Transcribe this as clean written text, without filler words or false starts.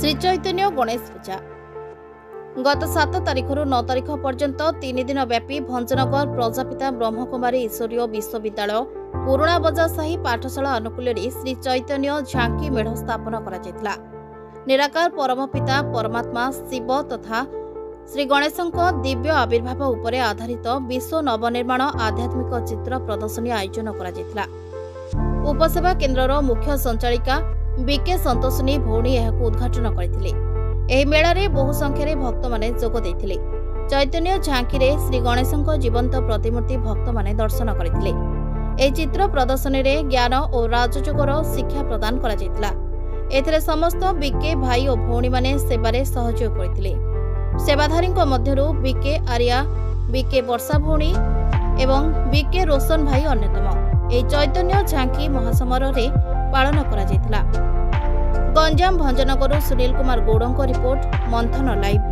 ଶ୍ରୀ ଚୈତନ୍ୟ ଗଣେଶ ପୂଜା ଗତ 7 ତାରିଖରୁ 9 ତାରିଖ ପର୍ଯ୍ୟନ୍ତ 3 ଦିନ ବ୍ୟାପୀ ଭଞ୍ଜନଗର ପ୍ରଜାପିତା ବ୍ରହ୍ମକୁମାରୀ ଈଶ୍ୱରୀୟ ବିଶ୍ୱବିଦ୍ୟାଳୟ ପୁରୁଣା ବଜାର ସାହି ପାଠଶାଳା ଆନୁକୂଲ୍ୟରେ ଶ୍ରୀ ଚୈତନ୍ୟ ଝାଙ୍କି ମେଢ଼ ସ୍ଥାପନ କରାଯାଇଥିଲା। ନିରାକାର ପରମପିତା ପରମାତ୍ମା ଶିବ ତଥା ଶ୍ରୀ ଗଣେଶଙ୍କ ଦିବ୍ୟ ଆବିର୍ଭାବ ଉପରେ ଆଧାରିତ ବିଶ୍ୱ ନବନିର୍ମାଣ ଆଧ୍ୟାତ୍ମିକ ଚିତ୍ର ପ୍ରଦର୍ଶନୀ ଆୟୋଜନ କରାଯାଇଥିଲା। ଉପସେବା କେନ୍ଦ୍ରର ମୁଖ୍ୟ ସଞ୍ଚାଳିକା ବିକେ ସନ୍ତୋଷିନୀ ଭଉଣୀ ଏହାକୁ ଉଦ୍ଘାଟନ କରିଥିଲେ। ଏହି ମେଳାରେ ବହୁ ସଂଖ୍ୟାରେ ଭକ୍ତମାନେ ଯୋଗ ଦେଇଥିଲେ। ଚୈତନ୍ୟ ଝାଙ୍କିରେ ଶ୍ରୀ ଗଣେଶଙ୍କ ଜୀବନ୍ତ ପ୍ରତିମୂର୍ତ୍ତି ଭକ୍ତମାନେ ଦର୍ଶନ କରିଥିଲେ। ଏହି ଚିତ୍ର ପ୍ରଦର୍ଶନୀରେ ଜ୍ଞାନ ଓ ରାଜଯୋଗର ଶିକ୍ଷା ପ୍ରଦାନ କରାଯାଇଥିଲା। ଏଥିରେ ସମସ୍ତ ବିକେ ଭାଇ ଓ ଭଉଣୀମାନେ ସେବାରେ ସହଯୋଗ କରିଥିଲେ। ସେବାଧାରୀଙ୍କ ମଧ୍ୟରୁ ବିକେ ଆରିଆ, ବିକେ ବର୍ଷା ଭଉଣୀ ଏବଂ ବିକେ ରୋଶନ ଭାଇ ଅନ୍ୟତମ। ଏହି ଚୈତନ୍ୟ ଝାଙ୍କି ମହାସମାରୋହରେ ପାଳନ କରାଯାଇଥିଲା। ଗଞ୍ଜାମ ଭଞ୍ଜନଗରରୁ ସୁନୀଲ କୁମାର ଗୌଡ଼ଙ୍କ ରିପୋର୍ଟ, ମନ୍ଥନ ଲାଇଭ୍।